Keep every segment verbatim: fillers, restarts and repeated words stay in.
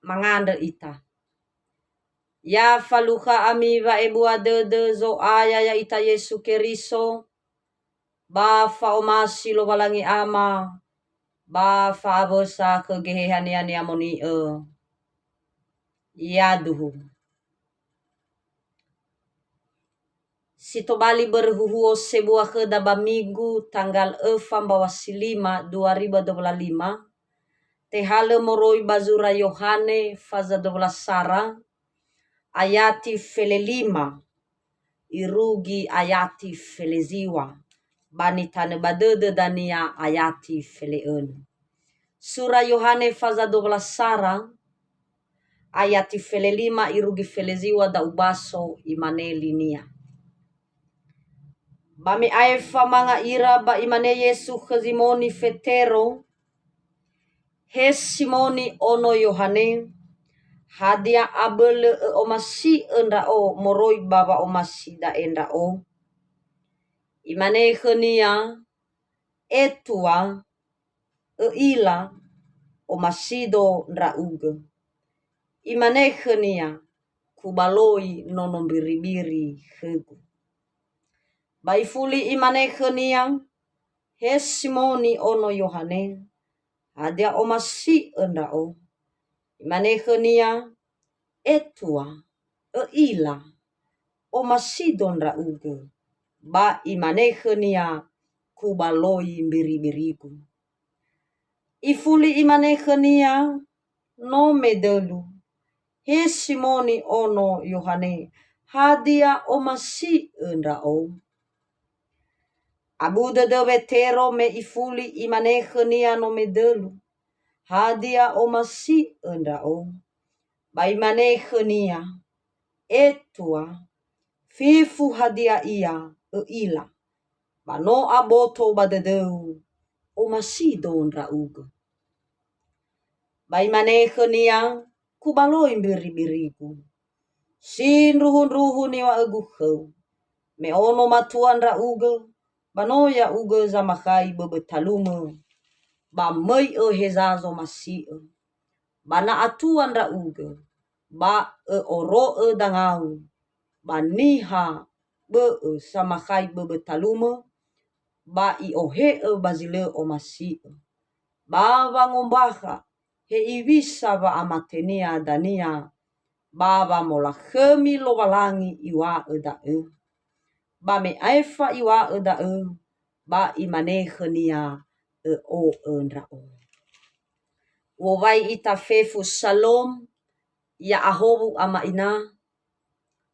mangandrö ita. Ya falukha ami wa'ebua dödö Zo'aya ya'ita Yesu Keriso, ba fa'omasi Lowalangi Ama, ba fa'awösa khö Geheha-Nia ni'amoni'ö. Yaduhu. Si tobali börö huhuo sebua khöda ba Minggu tanggal öfa mbaŵa si lima dua ribu dua puluh lima, tehalö moroi ba zura Yohane faza dua belas sara, ayati felelima, irugi ayati feleziŵa, ba nitanö ba dödö dania ayati feleönö. Sura Yohane faza dua belas sara, ayati felelima irugi feleziŵa da ubaso, imane linia. Ba me aefa manga ira, ba imane Yesu khö Zimoni Fetero, "He Simoni ono Yohane, hadia abölö ö'omasi'ö ndra'o moroi ba wa'omasi da'e ndra'o?" Imane khönia, "E Tua, ö'ila, omasido ndra'ugö." Imane khönia, "Kubaloi nono mbiribiri khögu." Ba ifuli imane khönia, "He Simoni ono Yohane, hadia omasi'ö ndra'o?" Imane khönia, "E Tua, ö'ila, omasido ndra'ugö." Ba imane khönia, "Kubaloi mbiribirigu." Ifuli imane khönia, "No medölu, he Simoni ono Yohane, hadia omasi'ö ndra'o?" Abu dödö Wetero me ifuli imane khönia no medölu, "Hadia omasi'ö ndra'o?" Ba imane khönia, "E Tua, fefu hadia ia ö'ila, ba no aboto ba dödöu, omasido ndra'ugö." Ba imane khönia, "Kubaloi mbiribirigu. Sindruhundruhu niŵa'ögu khöu, me ono matua ndra'ugö, ba no ya'ugö zamakhai böbö talumö, ba möi'ö heza zomasi'ö. Ba na atua ndra'ugö, ba ö'oro'ö dangau ba niha bö'ö samakhai böbö talumö, ba i'ohe'ö ba zi lö omasi'ö. Ba wangombakha hewisa wa'amatenia dania, ba wamolakhömi Lowalangi iŵa'ö da'ö." Ba me aefa iŵa'ö da'ö, ba imane khönia, "Ö'o'ö ndra'o." U'owai ita fefu Salom, ya'ahowu ama ina,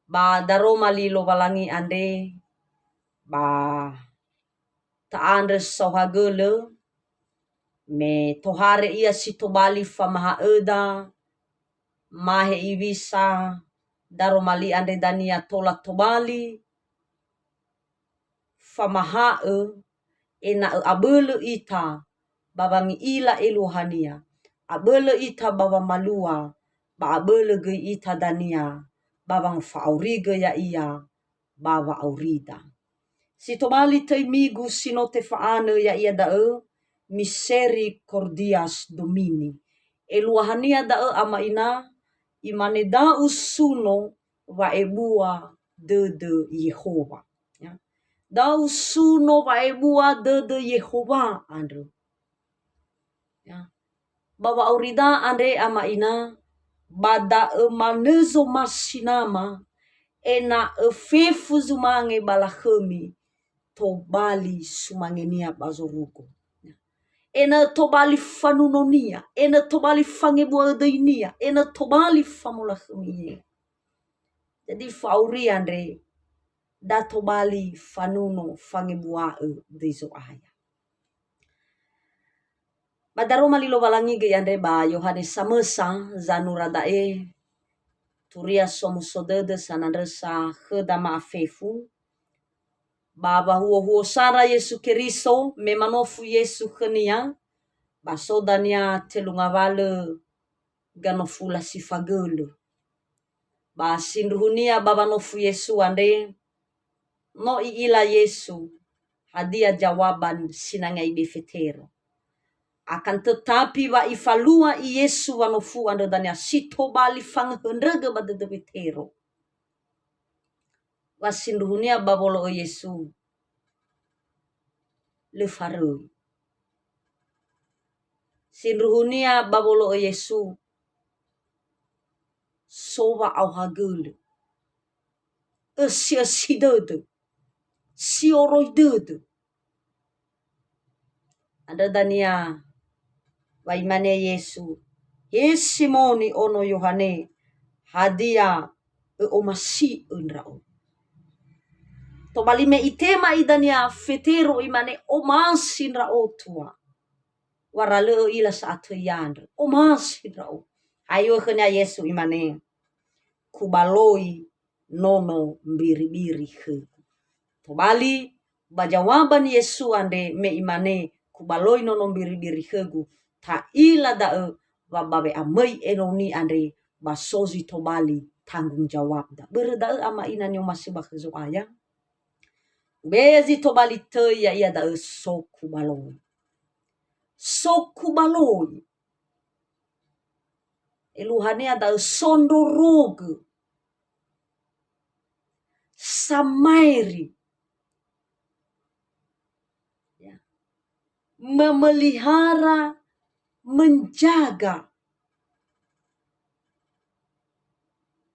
ba daroma li Lowalangi andre, ba ta'andrö saohagölö, me tohare ia si tobali famaha'öda, ma hewisa daroma li andre dania tola tobali famaha'ö, ena'ö abölö ita ba wangi'ila eluahania, abölö ita ba wamalua, ba abölö göi ita dania ba wangofa'aurigö ya'ia ba wa'aurida. Si tobali töi Migu si no tefa'anö ya'ia da'ö Misericordias Domini. Eluahania da'ö ama ina, imane, "Da usuno wa'ebua dödö Yehowa." Ya. "Da usuno wa'ebua dödö Yehowa andrö." Ya. Ba wa'aurida andre ama ina, ba da'ö manö zomasi Nama, ena'ö fefu zumange ba lakhömi tobali sumangenia ba zorugo. Ena'ö tobali fanunonia, ena'ö tobali fangebuaö döinia, ena'ö tobali famolakhömi. Jadi fa'auri andre, da tobali fanuno fangebuaö döi Zo'aya. Ba daroma li Lowalangi göi andre ba Yohane samösa zanura da'e, turia somuso dödö sanandrösa khöda ma'afefu, ba wahuohuo sara Yesu Keriso, me manofu Yesu khönia, ba so dania tölu ngawalö ganofula si fagölö. Ba sindruhunia ba wanofu Yesu andre, no i'ila Yesu hadia jawaban sinanga ibe Fetero. Akan tetapi wa ifalua i Yesu wanofu andrö dania si tobali fangöhöndrögö ba dödö Wetero. Wa sindruhunia ba wolo'ö Yesu, lö faröi. Sindruhunia ba wolo'ö Yesu, so wa'aohagölö. Ösiösi dödö. Sioroi dödö. Andrö dania wa imane Yesu, "He Simoni ono Yohane, hadia ö'omasi'ö ndra'o?" Tobali me itema i dania Fetero imane, "Omasi ndra'o, Tua." Wa ra lö ö'ila sa'atö ya'andrö. "Omasi ndra'o." Ayo khönia Yesu imane, "Kubaloi nono mbiribiri khögu." Tobali, ba jawaban Yesu andre me imane, "Kubaloi nono mbiribiri khögu," ta'ila da'ö wa ba we'amöi enoni andre ba so zi tobali tanggung jawabda. Börö da'ö ama ina ni'omasi'ö ba khö Zo'aya. Ube'e zi tobali töi ya'ia da'ö so kubaloi. So kubaloi. Eluahania da'ö sondrorogö. Samaeri. Ya. Memelihara, menjaga.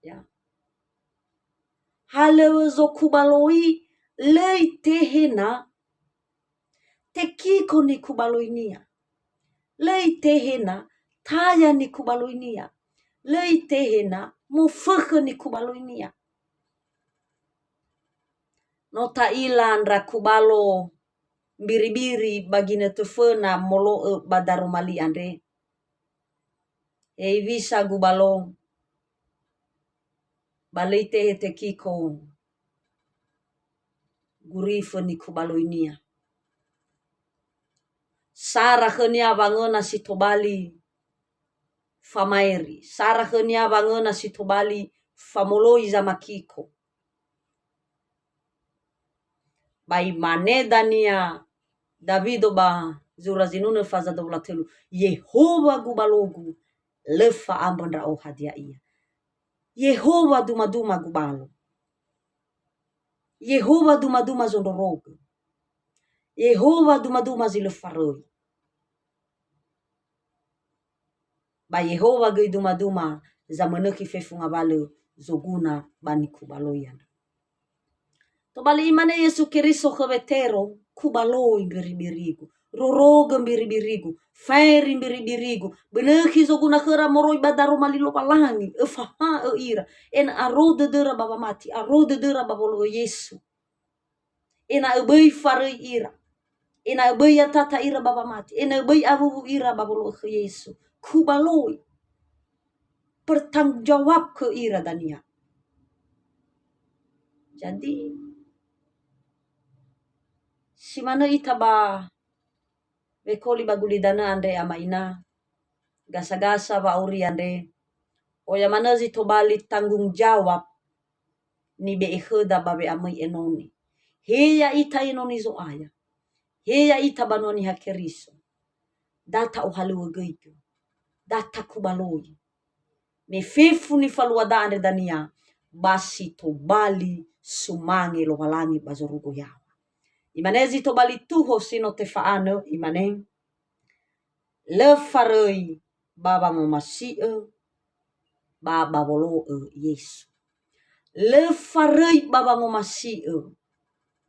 Ya. Halöŵö zokubaloi lö itehena tekiko nikubaloinia. Lö itehena taya nikubaloinia. Lö itehena mofökhö nikubaloinia. No ta'ila ndra kubalo mbiribiri ba ginötö föna molo'ö ba daroma li andre. Hewisa gubalo, ba lö itehe tekiko gurifö nikubaloinia. Sara khönia wangöna si tobali famaeri. Sara khönia wangöna si tobali famoloi zamakiko. Ba imane dania Dawido ba zura zinunö faza dua wulu a tölu, "Yehowa gubalogu, lö fa'ambö ndra'o hadia ia." Yehowa dumaduma gubalo. Yehowa dumaduma zondrorogö. Yehowa dumaduma zi lö faröi. Ba Yehowa göi dumaduma zamönökhi fefu ngawalö zoguna ba nikubaloi andrö. Tobali imane Yesu Keriso khö Wetero, "Kubaloi mbiribirigu, rorogö mbiribirigu, faeri mbiribirigu, bönökhi zoguna khöra moroi ba daroma li Lowalangi, öfaha'ö ira, ena'ö aro dödöra ba wamati, aro dödöra ba wolo'ö Yesu." Ena'ö böi faröi ira, ena'ö böi yatata ira ba wamati, ena'ö böi awuwu ira ba wolo'ö khö Yesu. Kubaloi. Pertanggung jawab khö ira dania. Jadi, si manö ita ba wekoli ba gulidanö andre ama ina, gasa-gasa wa'auri andre, oya manö zi tobali tanggung jawab nibe'e khöda ba we'amöi enoni. He ya'ita enoni Zo'aya. He ya'ita banua Niha Keriso. Da ta'ohalöŵö göigö. Da takubaloi. Me fefu nifaluada andre dania, ba si tobali sumange Lowalangi ba zorugo yaŵa. Imane zi tobali tuho si no tefa'anö, imane, "Lö faröi ba wangomasi'ö ba ba wolo'ö Yesu." Lö faröi ba wangomasi'ö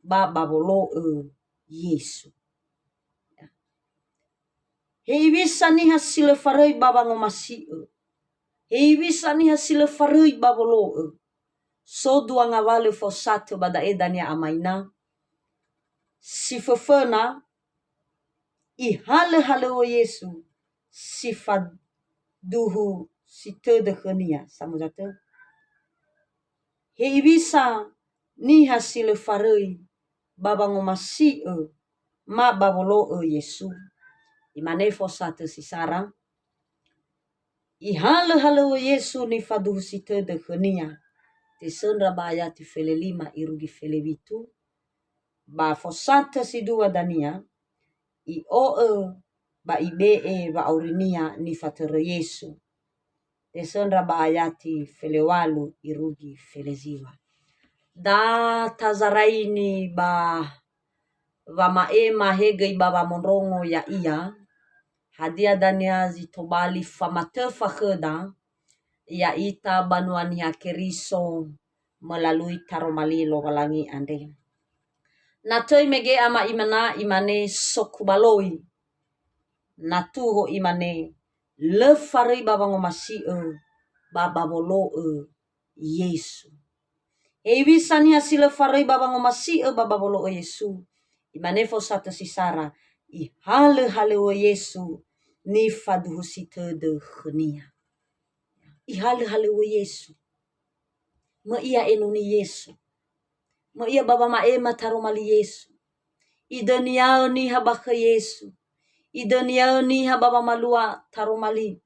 ba ba wolo'ö Yesu. Hewisa niha si lö faröi ba wangomasi'ö. Hewisa niha si lö faröi ba wolo'ö. So dua ngawalö fosatö ba da'e dania ama ina. Si föföna, ihalöhalöŵö Yesu si faduhusi tödö khönia. Samoza tö? Hewisa niha si lö faröi ba wangomasi'ö ma ba wolo'ö Yesu. Imane fosatö si sara, ihalöhalöŵö Yesu nifaduhusi tödö khönia. Tesöndra ba ayati felelima irugi felewitu. Ba fosatö si dua dania, i'o'ö ba ibe'e wa'aurinia nifatörö Yesu. Tesöndra ba ayati felewalu irugi feleziwa. Da tazaraini ba wama'ema he göi ba wamondrongo ya'ia, hadia dania zi tobali famatöfa khöda, ya'ita banua Niha Keriso melalui taroma li Lowalangi andre. Na töi mege ama imana, imane sokubaloi. Na tuho imane, lö faröi ba wangomasi'ö ba ba wolo'ö Yesu. Hewisa niha si lö faröi ba wangomasi'ö ba ba wolo'ö Yesu, imane faosatö si sara, ihalöhalöŵö Yesu nifaduhusi tödö khönia. Ihalöhalöŵö Yesu. Möi ia enoni Yesu. Möi ia ba wama'ema taroma li Yesu. Idöniaö niha ba khö Yesu. Idöniaö niha ba wamalua taroma li.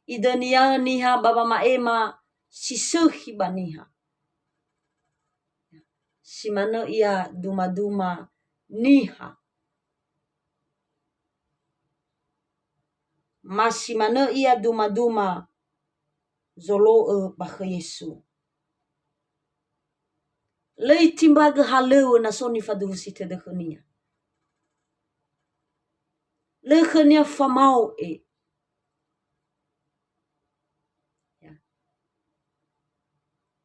Idöniaö niha ba wama'ema si sökhi ba niha. Si manö ia dumaduma niha. Ma si manö ia dumaduma zolo'ö ba khö Yesu. Lö itimbagö halöŵö na so nifaduhusi tödö khönia. Lö khönia famao'e. Ya.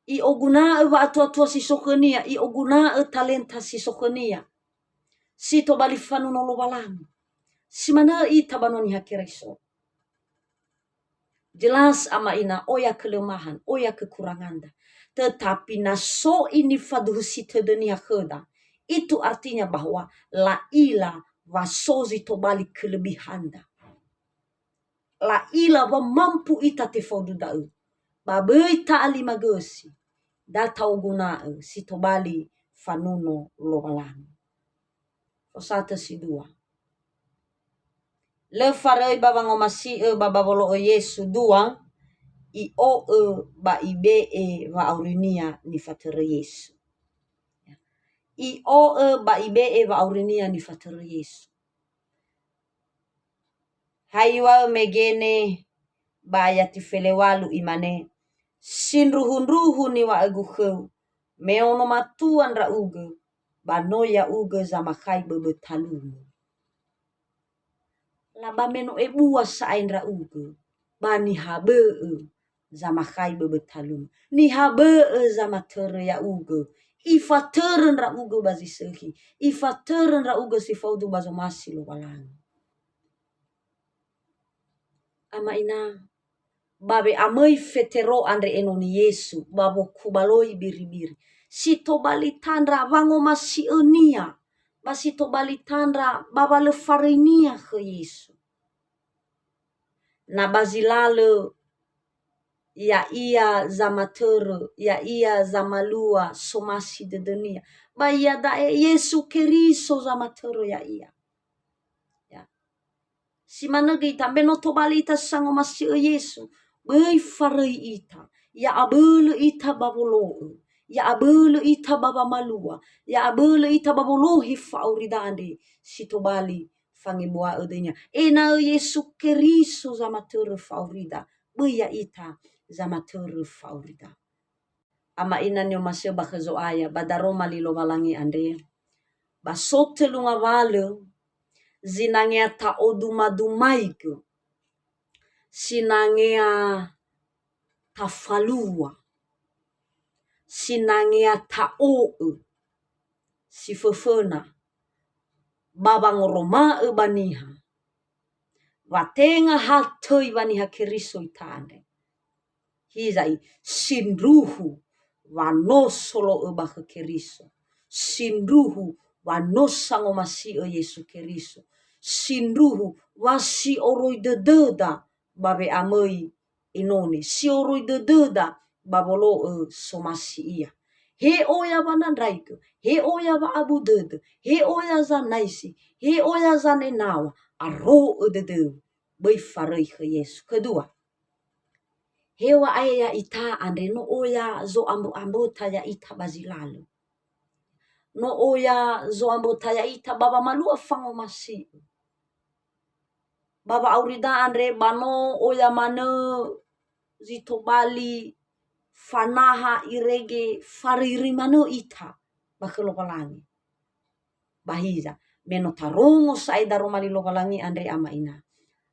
I'oguna'ö wa'atuatua si so khönia, i'oguna'ö talenta si so khönia. Si tobali fanuno Lowalangi. Si manö ita banua Niha Keriso. Jelas ama ina, oya kelemahan, oya kekuranganda. Tetapi na so i nifaduhusi tödö niha khöda, itu artinya bahwa la'ila wa so zi tobali kelebihanda. La'ila wa mampu ita tefaudu da'ö. Ba böi ta'alimagösi, da ta'oguna'ö si tobali fanuno Lowalangi. Fosatö si dua. Lö faröi ba wangomasi'ö ba ba wolo'ö Yesu, dua, i'o'ö ba ibe'e wa'aurinia nifatörö Yesu. I'o'ö ba ibe'e wa'aurinia nifatörö Yesu. Ha iŵa'ö megene ba ayati felewalu, imane, sindruhundruhu niŵa'ögu khöu, me ono matua ndra'ugö, ba no ya'ugö zamakhai böbö talumö. Laba me no ebua sa'ae ndra'ugö, ba niha bö'ö zamakhai böbö talumö. Niha bö'ö zamatörö ya'ugö. Ifatörö ndra'ugö ba zi sökhi. Ifatörö ndra'ugö si faudu ba zomasi Lowalangi. Ama ina, ba we'amöi Fetero andre enoni Yesu, ba wokubaloi biribiri. Si tobali tandra wangomasi'önia, ba si tobali tandra ba wa lö faröinia khö Yesu. Na ba zi lalö ya'ia zamatörö, ya'ia zamalua somasi dödönia, ba iada'e Yesu Keriso zamatörö ya'ia. Ya. Si manö göi ita, me no tobali ita sangomasi'ö Yesu, böi faröi ita, ya'abölö ita ba wolo'ö, ya'abölö ita ba wamalua, ya'abölö ita ba wolohe fa'aurida andre si tobali fangebua'ö döinia. Ena'ö Yesu Keriso zamatörö fa'aurida, böi ya'ita zamatörö fa'aurida. Ama ina ni'omasi'ö ba khö Zo'aya, ba daroma li Lowalangi andre, ba so tölu ngawalö zinangea ta'odumadumaigö, sinangea tafalua, sinangea ta'o'ö, si föföna, ba wangoroma'ö ba niha, wa tenga ha töi wa Niha Keriso ita andre. Hiza'i, sindruhu wa no solo'ö ba khö Keriso, sindruhu wa no sangomasi'ö Yesu Keriso, sindruhu wa si oroi dödöda ba we'amöi enoni, si oroi dödöda ba wolo'ö somasi ia. He oya wanandraigö, he oya wa'abu dödö, he oya zanaisi, he oya zanenawa, aro'ö dödöu, böi faröi khö Yesu. Kedua, heŵa'ae ya'ita andre no oya zo'ambö-amböta ya'ita ba zi lalö. No oya zo'amböta ya'ita ba wamalua fangomasi'ö. ba wa'aurida andre ba no oya manö zi tobali fanaha irege faröi-röi manö ita ba khö Lowalangi. Ba hiza, me no tarongo sa'ae daroma li Lowalangi andre ama ina.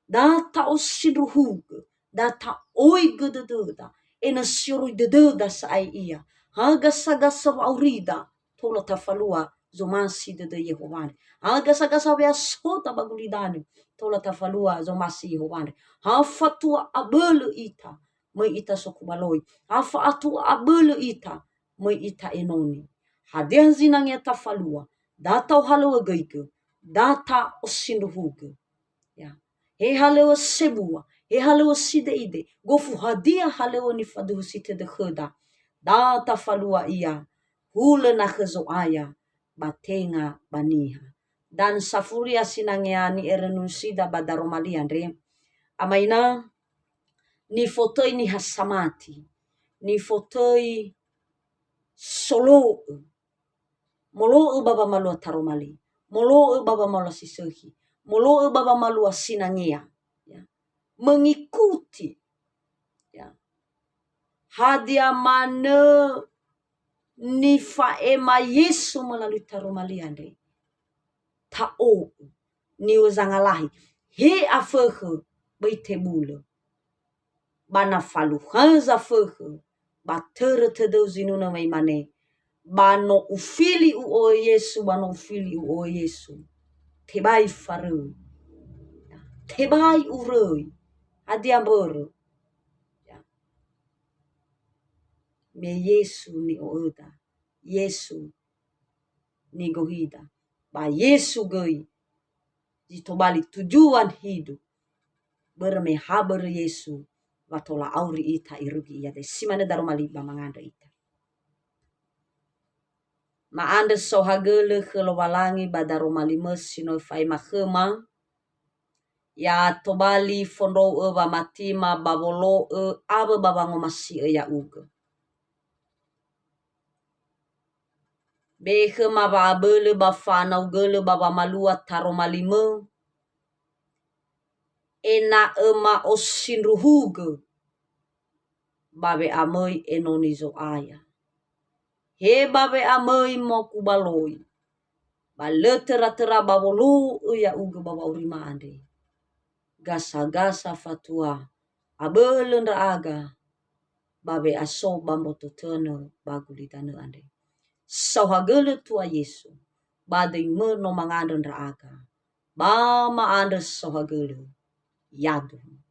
Da ta'osindruhugö, da ta'oigö dödöda, ena'ö sioroi dödöda sa'ae ia. Ha gasa-gasa wa'aurida, tola tafalua zomasi dödö Yehowa andre. Ha gasa-gasa we'asoda ba gulidanö, tola tafalua zomasi Yehowa andre. Ha fatua abölö ita, möi ita sokubaloi. Ha fa'atua abölö ita, möi ita enoni. Hadia zinangea tafalua, da ta'ohalöŵögöigö, da ta'osindruhugö. Ya. He halöŵö sebua, he halöŵö side'ide, gofu hadia halöŵö nifaduhusi tödö khöda, da tafalua ia, hulö na khö Zo'aya, ba tenga ba niha. Dan safuria sinangea ni'erönusida ba daroma li andre, ama ina, nifotöi niha samati, nifotöi solo'ö, molo'ö ba wamalua taroma li, molo'ö ba wamalua si sökhi, molo'ö ba wamalua sinangea, ya. Mengikuti, ya. Hadia manö nifa'ema Yesu melalui taroma li andre? Ta'o'ö, niŵö zangalahi, he afökhö böi tebulö. Ba na falukha zafökhö, ba törö tödöu zinunö me imane, "Ba no ufili u'o'ö Yesu, ba no ufili u'o'ö Yesu." Tebai faröi. Tebai uröi. Hadia mbörö? Ya. Me Yesu ni'o'öda, Yesu nigohida, ba Yesu göi zi tobali tujuan hidup. Börö me ha börö Yesu wa tola auri ita irugi Ia da'e. Si manö daroma li ba mangandrö ita. Ma'andrö saohagölö khö Lowalangi ba daroma limö si no Ifa'ema khöma, ya tobali fondrou'ö wamatima ba wolo'ö awö ba wangomasi'ö ya'ugö. Be khöma wa'abölö ba fa'anaugölö ba wamalua taroma limö, ena'ö ma'osindruhugö ba we'amöi enoni Zo'aya. He ba we'amöi mokubaloi, ba lö töra-töra ba wolo'ö ya'ugö ba wa'aurima andre. Gasa-gasa fatua abölö ndra'aga ba we'aso ba mboto tönö ba gulidanö andre. Saohagölö Tua Yesu, ba döi-Mö no mangandrö ndra'aga, ba ma'andrö saohagölö. Yaduhu.